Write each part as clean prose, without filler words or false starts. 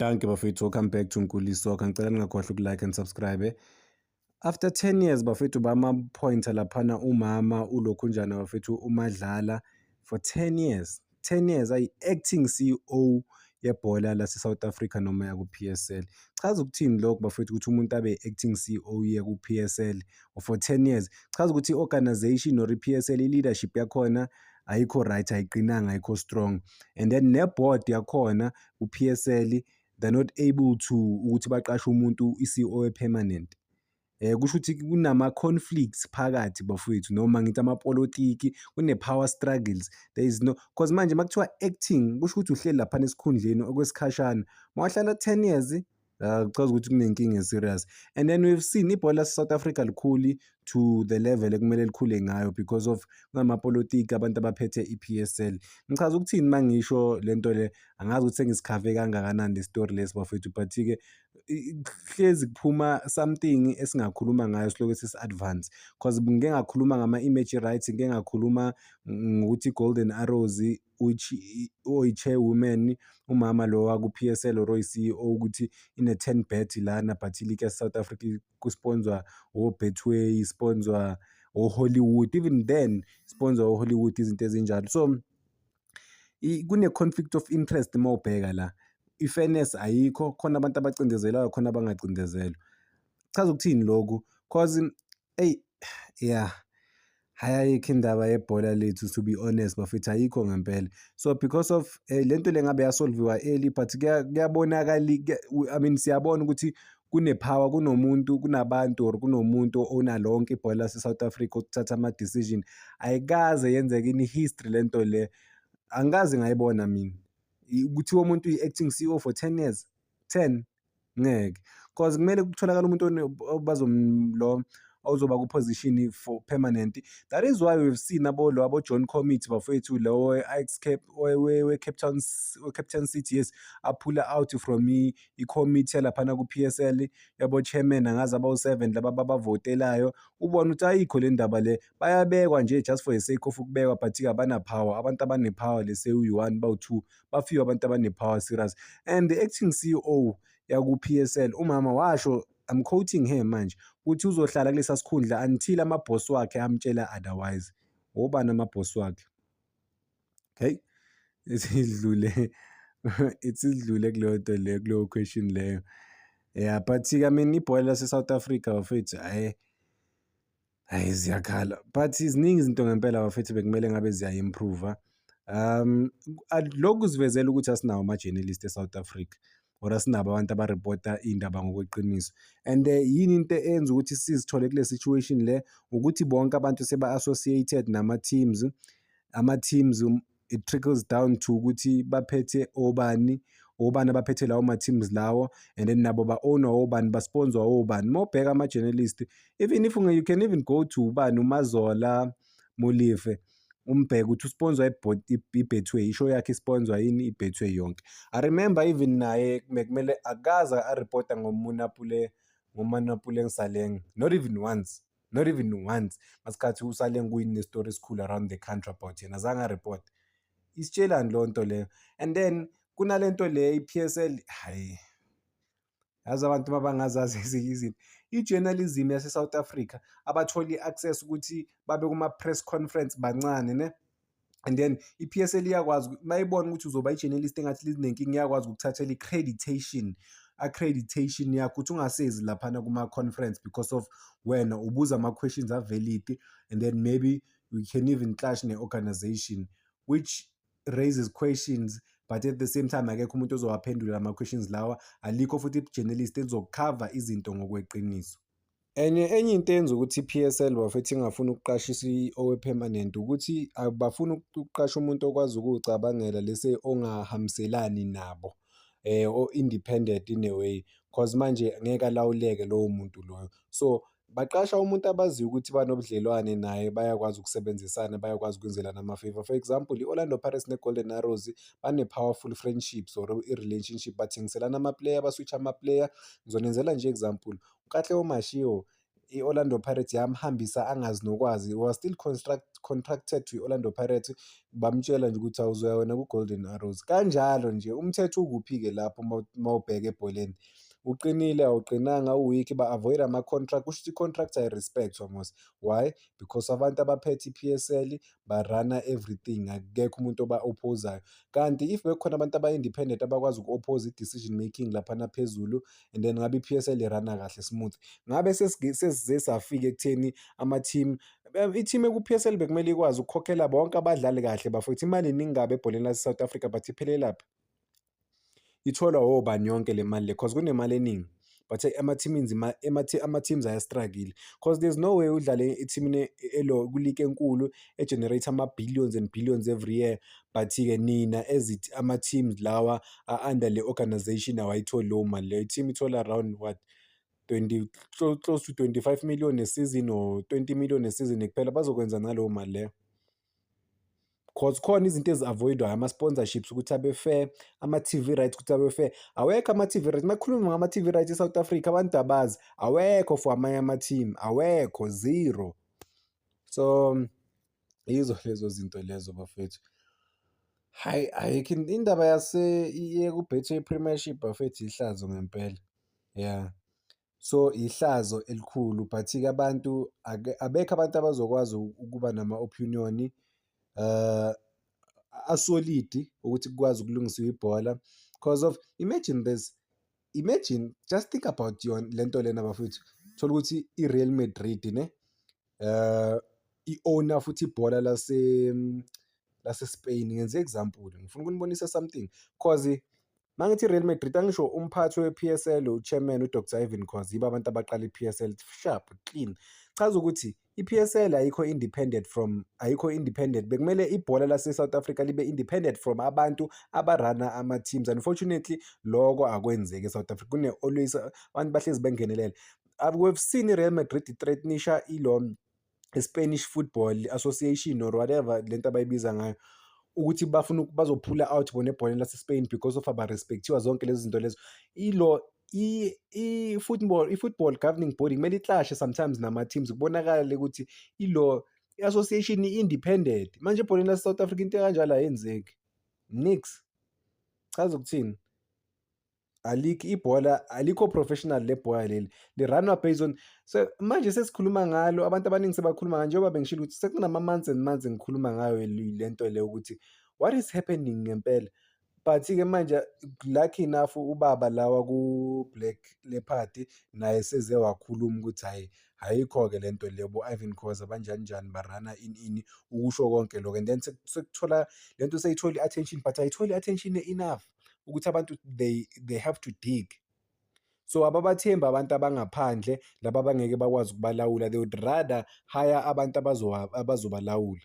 Dankie bafethu, welcome back to Nkuli Soccer. Ngicela ningakhohlwa uku-like and subscribe. After 10 years bafethu, bama-appointa laphana umama ulokhunjana bafethu, uMadlala, for 10 years. 10 years ayi-acting CEO yebhola lase-South Africa noma yaku-PSL. Chaza ukuthini lokho bafethu, ukuthi umuntu abe acting CEO yeku-PSL for 10 years? Chaza ukuthi i-organization or i-PSL, i-leadership yakhona ayikho right, ayiqinanga, ayikho strong. And then ne-board yakhona ku-PSL, they're not able to ukuthi baqashe umuntu, i-CEO e-permanent. Kusho ukuthi kunama-conflicts phakathi bafowethu, noma ngithi amapolitiki, kune-power struggles. There is no, 'cause manje makuthiwa acting, kusho ukuthi uhleli laphana esikhundleni okwesikhashana. Mawahlala 10 years, kuchaza ukuthi kunenkinga e-serious. And then we've seen ibhola lase-South Africa likhuli to the level ekumele likhule ngayo because of kunamapolitiki, abantu abaphethe i-PSL. Ngichaza ukuthini uma ngisho le nto le? Angazi ukuthi sengisikhave kangakanani le story lesi bafowethu, but-ke hlezi kuphuma something esingakhuluma ngayo, siloke sisi-advance, 'cause ngike ngakhuluma ngama-image rights, ngike ngakhuluma ngokuthi i-Golden Arrows, which oyi-chairwoman umama lo waku-PSL or oyi-CEO, ukuthi ine-10 bet lana, but i-league yase-South Africa ku-sponsor o-Betway, sponsor o-Hollywood, even then sponsor o-Hollywood, izinto ezinjalo. So kune-conflict of interest uma ubheka la, i-fairness ayikho khona, abantu abacindezelwayo khona, abangacindezelwa. Chaza ukuthini lokhu? 'Cause eyi, yeah, hhayi, ayikho indaba yebhola lethu, to be honest bafethu, ayikho ngempela. So because of le nto le ngabe yasolviwa early, but kuyabonakala, I mean, siyabona ukuthi kune-power, kunomuntu, kunabantu or kunomuntu owna lonke ibhola lase-South Africa ukuthatha ama-decision. Ayikaze yenzeke in history le nto le, angikaze ngayibona mina. Kuthiwa umuntu uyi-acting CEO for 10 years, 10 ngeke, 'cause kumele kutholakale umuntu lo ozoba ku-position for permanent. That is why we've seen abo lo abo-John Comitis bafowethu, lo we-ex-Cape we-Cape Town, we-Cape Town City, yes, aphula out from i-committee yalaphana ku-PSL yabo-chairman, angazi abawu-seven laba ababavotelayo. Ubone ukuthi ayikho le ndaba le, bayabekwa nje just for the sake of ukubekwa, but-ke abana-power. Abantu abane-power, let's say uyi-one, bawu-two, bafike abantu abane-power serious. And the acting CEO yaku-PSL, umama washo, I'm quoting her manje, ukuthi uzohlala kulesa sikhundla until amabhosi wakhe amtshela otherwise. Obani amabhosi wakhe? Okay, isidlule, isidlule kuleyo nto leyo, kuleyo question leyo. Yeah, but-ke I mean, ibhola lase-South Africa bafethu, hhayi hhayi, ziyakhala, but ziningi izinto ngempela bafethu bekumele ngabe ziya-improve-a. Lokhu kusivezela ukuthi asinawo ama-journalist e-South Africa or asinabo abantu abaripota iy'ndaba ngokweqiniso. And yini into eyenza ukuthi sizithole kule situation le? Ukuthi bonke abantu seba-associated nama-teams, ama-teams, it trickles down to ukuthi baphethe obani, obani abaphethe lawo ma-teams lawo, and then nabo ba-own-wa obani, ba-sponsor obani. Uma ubheka ama-journalist, even if you can even go to ubani, uMazola Molefe, umbheke ukuthi u-sponsor i-Betway, i-show yakhe i-sponsor yini? I-Betway yonke. I remember even naye bekumele akaze aripota ngoMonnapule, ngoMonnapule Saleng, not even once, not even once. Ngasikhathi uSaleng kuyine-story esikhulu around the country about yena, azange aripota. Isitshelani leyo nto leyo? And then kunale nto le i-PSL, hhayi, yazi abantu mabangazazi ezinye izinto. I-journalism yase-South Africa, abathole i-access ukuthi babe kuma-press conference bancane ne. And then i-PSL iyakwazi mayibona ukuthi uzoba i-journalist engathi linenkinga, iyakwazi ukukuthathela i-accreditation, accreditation yakho, ukuthi ungasezi laphana kuma-conference because of wena ubuza ama-questions a-valid, and then maybe we can even clash ne-organization, which raises questions, but at the same time akekho umuntu ozowaphendula lama-questions lawa. Alikho futhi i-journalist elizokhava izinto ngokweqiniso. Enye into eyenza ukuthi i-PSL bafethu ingafuni ukuqasha i-CEO e-permanent ukuthi abafuni ukuqasha umuntu okwazi ukuy'cabangela, lese ongahambiselani nabo, o-independent in a way, 'cause manje ngeke alawuleke lowo muntu loyo. So baqasha umuntu abaziyo ukuthi banobudlelwane naye, bayakwazi ukusebenzisana, bayakwazi ukwenzelana ama-favour. For example, i-Orlando Pirates ne-Golden Arrows bane-powerful friendships or i-relationship, bathengiselana ama-player, ba-switch-a ama-player. Ngizonenzela nje example, uKatlego Mashio, i-Orlando Pirates yamhambisa angazi nokwazi, was still contracted to i-Orlando Pirates, bamtshela nje ukuthi awuzoya wena ku-Golden Arrows. Kanjalo nje umthetho ukuphi-ke lapho uma ubheka ebholeni? Uqinile awuqinanga u-weak ba-avoid-a ama-contract, kusho ukuthi i-contract ayi-respect-wa mos. Why? Because abantu abaphethe i-P_S_L ba-run-a everything, akekho umuntu oba-oppose-ayo. Kanti if bekukhona abantu aba-independent abakwazi uku-oppose i-decision making laphana phezulu and then ngabe i-P_S_L i-run-a kahle smooth. Ngabe sesize safika ekutheni ama-team, i-team eku-P_S_L bekumele ikwazi ukukhokhela bonke abadlali kahle bafowethu. Imali iningi kabi ebholeni lase-South Africa but iphelelaphi? Itholwa obani yonke le mali le cause kunemali eningi but ama-teams aya-struggle cause there's no way udlale ethimini elo ku-league enkulu e-generate ama-billions and billions every year, but-ke nina as ama-teams lawa a-under le organization awayitholi leyo mali leyo. I-team ithola around what, 20, close to 25 million a season or 20 million a season kuphela. Bazokwenza ngaleyo mali leyo? Cause khona izinto ezi-avoid-wayo, ama-sponsorships ukuthi abe fair, ama-T_V rights ukuthi abe fair. Awekho ama-T_V rights, uma kukhulunywa ngama-T_V rights e-South Africa abantu abazi, awekho for amanye ama-team, awekho, zero. So yizo lezo zinto lezo bafowethu. Hhayi, ayikho indaba ku-Betway Premiership bafethu, ihlazo ngempela, ya. So ihlazo elikhulu but-ke abantu abekho abantu abazokwazi ukuba nama-opinion a-solid ukuthi kukwazi ukulungiswa ibhola cause of imagine this, imagine, just think about yona lento lena bafowethu. Thola ukuthi i-Real Madrid ne i-owner futhi ibhola lase-Spain. Ngenze example, ngifuna ukunibonisa something cause mangithi i-Real Madrid, angisho umphathi we-P_S_L, u-chairman u-Dr Irvin Khoza, yibo abantu abaqala i-P_S_L sharp clean. Chaza ukuthi i-P_S_L ayikho independent from, ayikho independent. Bekumele ibhola lase-South Africa libe independent from abantu aba-run-a ama-teams. Unfortunately loko akwenzeki e-South Africa, kune always abantu bahlezi bengenelela. We've seen i-Real Madrid i-threaten-isha ilo i-Spanish Football Association or whatever lento abayibiza ngayo ukuthi bafuna bazo-pull-a out bona ebholeni lase-Spain because of aba-respect-iwa zonke lezi zinto lezo. Ilo i-football governing body kumele i-clash-e sometimes nama-teams, kubonakale ukuthi ilo i-association i-independent. Manje ebholeni lase-South Africa into ekanjalo ayenzeki, niks. Chaza ukuthini? Alikho ibhola, alikho professional le bhola leli, li-run-wa based on. So manje sesikhuluma ngalo, abantu abaningi sebakhuluma ngayo njengoba bengishilo ukuthi sekunama-months and months ngikhuluma ngayo lento le ukuthi what is happening ngempela. But-ke manje lucky enough ubaba la waku-Black Leopard naye seze wakhuluma ukuthi hhayi, ayikho-ke lento le, bo-Irvin Khoza banjani njani ba-run-a ini ini, ukusho konke lokho and then sekuthola lento seyithola i-attention but ayitholi i-attention enough ukuthi abantu they have to dig. So ababathembi abantu abangaphandle laba abangeke bakwazi ukubalawula, they would rather hire abantu abazobalawula.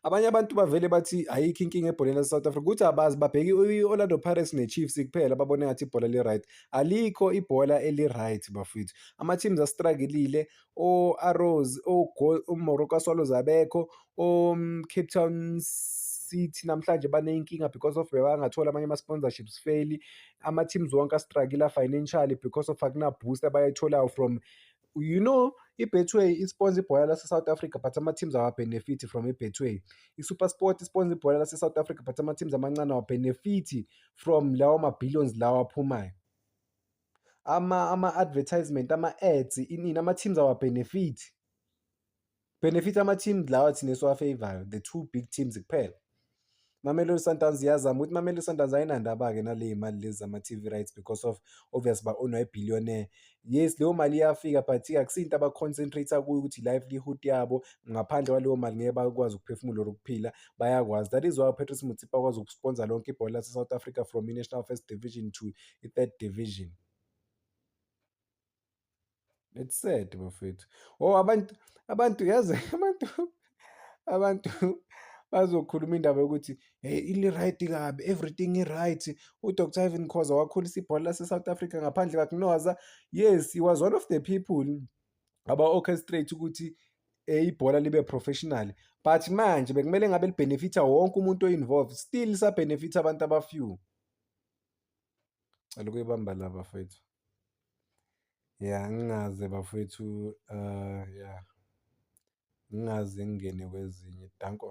Abanye abantu bavele bathi ayikho inkinga ebholeni lase-South Africa, ukuthi abazi, babheke i-Orlando Pirates ne-Chiefs kuphela, babone ngathi ibhola li-right. Alikho ibhola eli-right bafowethu, ama-teams a-struggle-ile, o-Arrows, o-Moroka Swallows abekho, o-Cape Town City namhlanje baney'nkinga because of bebangatholi amanye ama-sponsorships fairly. Ama-teams wonke a-struggle-a financially because of akuna-boost abayitholayo from i-Betway i-sponsor ibhola lase-South Africa but ama-teams awa-benefit from i-Betway. I-SuperSport i-sponsor ibhola lase-South Africa but ama-teams amancane awa-benefit from lawo ma-billions lawa aphumayo. Ama-advertisement, ama-ads, ini ini, ama-teams awa-benefit. Benefit ama-teams lawa thina esiwa-favour-ayo, the two big teams kuphela. Mamelodi Sundowns iyazama ukuthi Mamelodi Sundowns ayinandaba-ke naley'mali lezi zama-T_V rights because of obvious ba-own-wa i-billionaire. Yes, leyo mali iyafika but-ke akusiyo into aba-concentrate-a kuyo ukuthi i-livelihood yabo, ngaphandle kwaleyo mali ngeke bakwazi ukuphefumula or ukuphila, bayakwazi. That is why u-Patrice Motsepe akwazi uku-sponsor lonke ibhola lase-South Africa from i-National First Division to i-Third Division. It's sad bafowethu. Oh, abantu yazi abantu bazokhuluma indaba yokuthi hey ili-right kabi, everything i-right. U-Dr Irvin Khoza wakhulisa ibhola lase-South Africa ngaphandle kakunoza. Yes, he was one of the people aba-orchestrate ukuthi ibhola libe professional, but manje bekumele ngabe li-benefit-a wonke umuntu o-involved, still lisa-benefit-a abantu aba-few. Cela ukuyibamba la bafowethu. Ya, ngingaze bafowethu, ya. Ngingaze ngingene kwezinye. Danko.